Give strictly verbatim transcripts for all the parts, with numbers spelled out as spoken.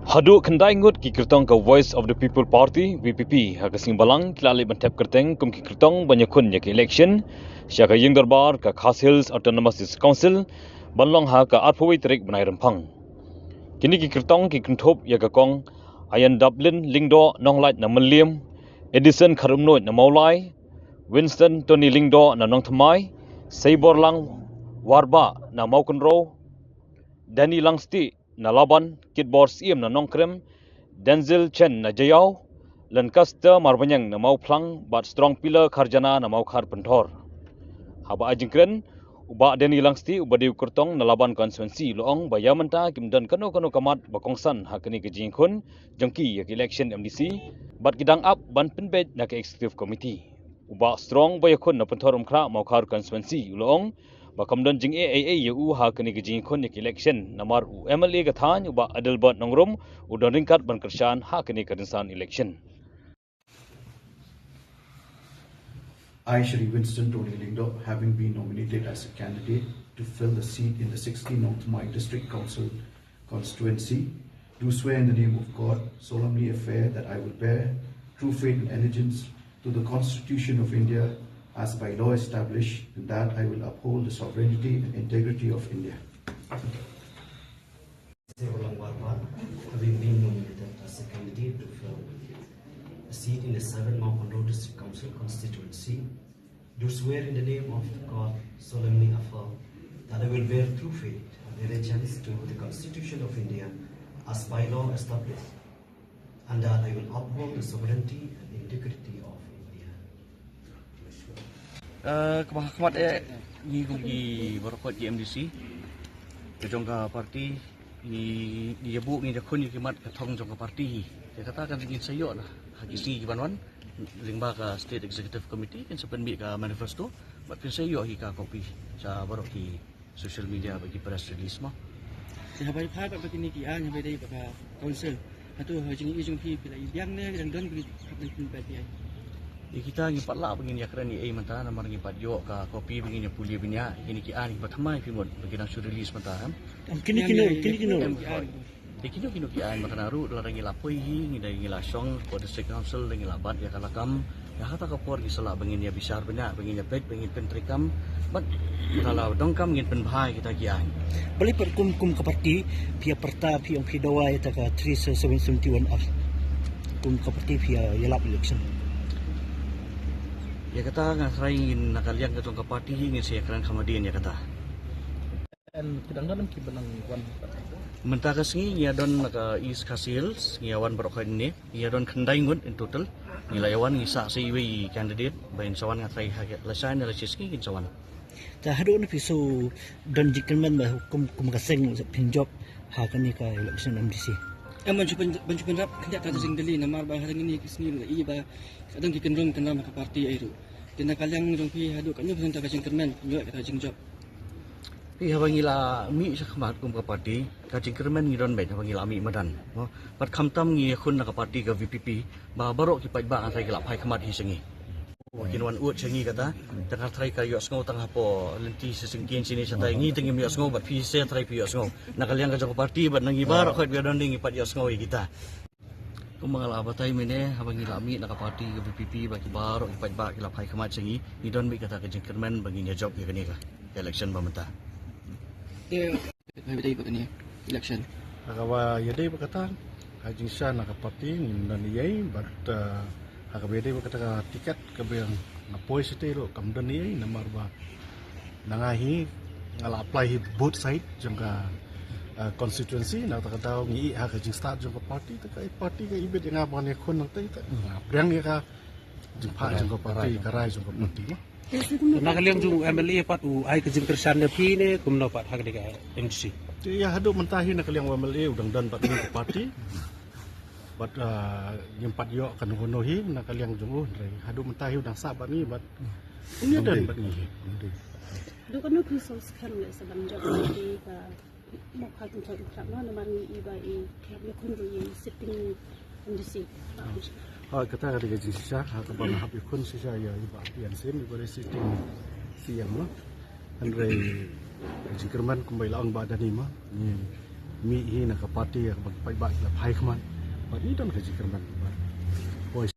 Haduh khyndai ngut ki kyrtong ka Voice of the People Party, V P P, ha ka sngi Balang ki la leit ban thep kyrteng kum ki kyrtong ban ïakhun ïa ka election sha ka ïing dorbar ka Khasi Hills Autonomous District Council ban long ha ka arphew wei tarik bnai Rymphang. Kine ki kyrtong ki kynthup ïa ka Kong Ayan Daplin Lyngdoh Nonglait na Mylliem, Edison Kharumnuid na Mawlai, Winston Tony Lyngdoh na Nongthymmai, Seiborlang Warbah na Mawkynrew, Danny Langstieh na Laban, Kitbor Syiem na Nongkrem, Denzel Chen na Jaïaw, Lancaster Marbaniang na Mawphlang bad Strong Pillar Kharjana na Mawkhar Pynthor. Haba ai jingkren, u Bah Danny Langstieh uba dei u kyrtong na Laban constituency u la ong ba ïa mynta kim don kano kano ka mat ba kongsan ha kane ka jingïakhun jong ki ïa ka election M D C bad ki dang ap ban pynbeit na ka executive committee. U Bah Strong ba ïakhun na Pynthor Umkhrah Mawkhar constituency u la ong ba kam don jingeh ei ei ïa u ha kane ka jingïakhun ïa ka election namar u M L A ka thaiñ u Bah Adelbert Nongrum u don ryngkat ban kyrshan ha kane ka rynsan election. I, Shri Winston Tony Lyngdoh, having been nominated as a candidate to fill the seat in the sixteen Nongthymmai District Council constituency, do swear in the name of God, solemnly affirm that I will bear true faith and allegiance to the Constitution of India as by law established, and that I will uphold the sovereignty and integrity of India. Seiborlang Warbah, having been nominated as a candidate to fill a seat in the seven Mawkynrew District Council constituency, do swear in the name of God, solemnly affirm that I will bear true faith and allegiance to the Constitution of India as by law established, and that I will uphold the sovereignty and integrity of India. Uh, kaba ha khmat eh ngi kum ki baroh kot ki M D C ka jong ka party ngi ngi ïabuh ngi ïakhun ïa ki mat ka thong jong ka party hi. Te kata kan ngin sa ïoh lah ha ki sngi ki ban wan lyngba ka State Executive Committee kin sa pynbit ka manifesto bad kin sa ïoh hi ka copy sha baroh ki social media bad ki press release mo. Te haba ïa pha bad ba kine ki aiñ haba dei bad ka council. Hato ha jingïohi jong phi phi la ïa biang ne dang don phi hap ban pynbeit ïa. Ïa kita ngi pat lah ba ngin ïa kren ïa ei mynta namar ngi pat ïoh ka copy ba ngin ïa pule bniah ïa kine ki aiñ ba thymmai phi mut ba ki dang shu release mynta em. Kine kine kine kine. Te kino kino ki aiñ ba kane ruh lada ngi la poi hi ngi da ngi la shong ko district council da ngi la bat ïa ka lakam ïa kata ka por ngi sa lah ba ngin ïa bishar bniah ba ngin ïa peit ba ngin pyntreikam bad lada donkam ngin pynbha ïa kita ki aiñ. Balei pat kum kum ka party phi ïa pyrta phi ong phi dawa ïa ta ka three seven seventy one act kum ka party phi ïa ïalap election. Ïa kata nga tharai ngin na ka liang ka jong ka party hi ngin sa ïa kren kham hadien ïa kata. Mynta ka sngi ngi ïa don na ka East Khasi Hills ngi ïa wan baroh kane ngi ïa don khyndai ngut in total. Ngi la ïa wan ngi sah sa iwei i candidate ba in sa wan nga tharai ha lashai ne la shi sngi kin sa wan. Ta haduh na phi shu don jingkyrmen ba kum kum ka seng phin jop ha kane ka election M D C. Em ban shu pyn ban shu pynrap khyndiat ka jingdylli namar ba ha ngin ïa ki sngi la i ba ka don ki kynrum kynram ha ka party ai ruh. Te na ka liang jong phi haduh katno phi don ta ka jingkyrmen phin ïoh ka jingjop. Phi haba ngi la mih sha khmat kum ka party ka jingkyrmen ngi don beit haba ngi la mih madan. Pat khamtam ngi ïakhun na ka party ka VPP ba baroh ki paidbah nga tharai ki la phai khmat hi sha ngi. Kin wan ud sha ngi kata tang ha tharai ka ïohsngew tang hapoh lynti shisien shini shatai ngi te ngim ïohsngew bad phi shisien tharai phi ïohsngew. Na ka liang ka jong ka party bad na ngi baroh khoit ba don ngi pat ïohsngew ïa kita. Kumba nga la batai mynne haba ngi la mih na ka party ka VPP ba ki baroh ki paidbah ki la phai khmat sha ngi ngi don beit kata ka jingkyrmen ba ngin ïa jop ïa kane ka election ba mynta. Te ha kaba ïadei bad kane election ha kaba ïadei bad kata ka jingshisha na ka party ngim don ei ei bad ha kaba ïadei bad kata ka tiket kaba nga poi shatei ruh kam don ei ei namar ba na nga hi nga la apply hi both side jong ka constituency na kata ka daw ngi ïa ha ka jingstad jong ka party te ka party ka ibit ïa nga ban ïakhun nangtei te nga pdiang ïa ka jingphah jong ka party ka rai jong ka party. Na ka liang jong u MLA pat u ai ka jingkyrshan ïa phi ne kumno pat ha kane ka MDC? Te ïa haduh mynta hi na ka liang u MLA u dang don bad ngi ka party. Bad ngim pat ïoh kano kano hi na ka liang jong u hynrei haduh mynta hi u dang sah bad ngi bad u ïa don bad ngi hi. Haduh kano phi sngewsih kham leh sa ban jop ïa ka Mawkha Pynthor Umkhrah namar ngi i ba i kham ïakhun ruh ïa i sitting MDC. Ha kata ka dei ka jingshisha ha kaba nga hap ïakhun shisha ïa i Bah P N Syiem i ba dei sitting CM ma. Hynrei ka jingkyrmen kumba i la ong Bah Danny ma ngi Mih hi na ka party ïa kaba ki paidbah ki la phai khmat. Bad i don ka jingkyrmen bad poi.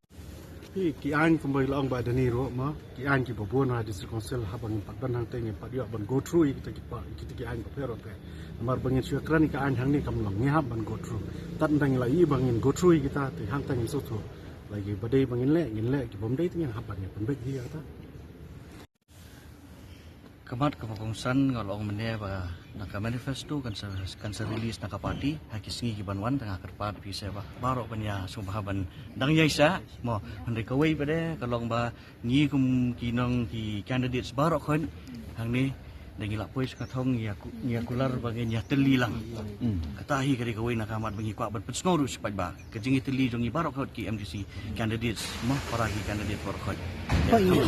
Hi ki aiñ kumba i la ong Bah Dani ruh ma, ki aiñ kiba bun ha District Council haba ngin pat ban hangta ngin pat ïoh ban go through ïa kita ki pa, kita ki aiñ bapher bapher. Namar ba ngin shu kren ïa ka aiñ hangne kam long, ngi hap ban go through. Tad ynda ngi la ïohi ba ngin go through ïa kita te hangta ngin sngewthuh. Lagi ba dei ba ngin leh ngin leh, ki bym dei te ngin hap ban ïa pynbeit hi ïa kata. Ka mat kaba kongsan nga la ong mynne ba na ka manifesto kan sa, kan sa release na ka party ha ki sngi ki ban wan. Tang ha ka kyrpad phi sa ba baroh ban ïa sngewbha ban dang ïa sa mo. Hynrei kawei pat de ka long ba ngi kum ki nong ki candidates baroh khoit hangne da ngi la poi sha ka thong ngi ïa ku-, ngi ïa kular ba ngin ïa tylli lang. Kata hi ka dei kawei na ka mat ba ngi kwah ban pynsngew ruh sha paidbah. Ka jingïatylli jong ngi baroh khoit ki M D C candidates mo, para ki candidate baroh khoit. Ba ngi